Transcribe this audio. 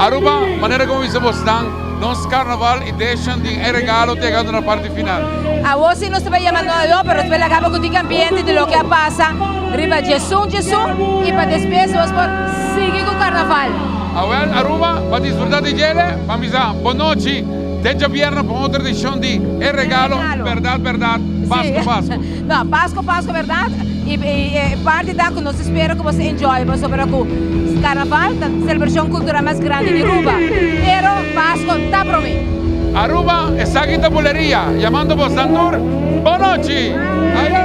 Aruba, manera cu mi bisa bosnan, nos Carnaval Edition di E Regalo ta yegando na parti final. Awor si nos ta bay yama Noyo, pero nos bay laga bo cu tin ambiente di loke a pasa riba djesun djesun y pa despues nos por sigui cu Carnaval. Awel, Aruba, pa disfruta di djele, ban bisa bon nochi te djabièrnè pa un otro edicion di E Regalo, Berdad Berdad, Pasco Pasco. No, Pasco Pasco berdad y e parti ta cu nos spera cu boso enjoy pasobra cu Carnaval ta celebracion cultural mas grandi di Aruba, pero Pasco ta prome. Aruba, esaki ta Buleria, yamando bosnan tur, bon nochi! Ayo!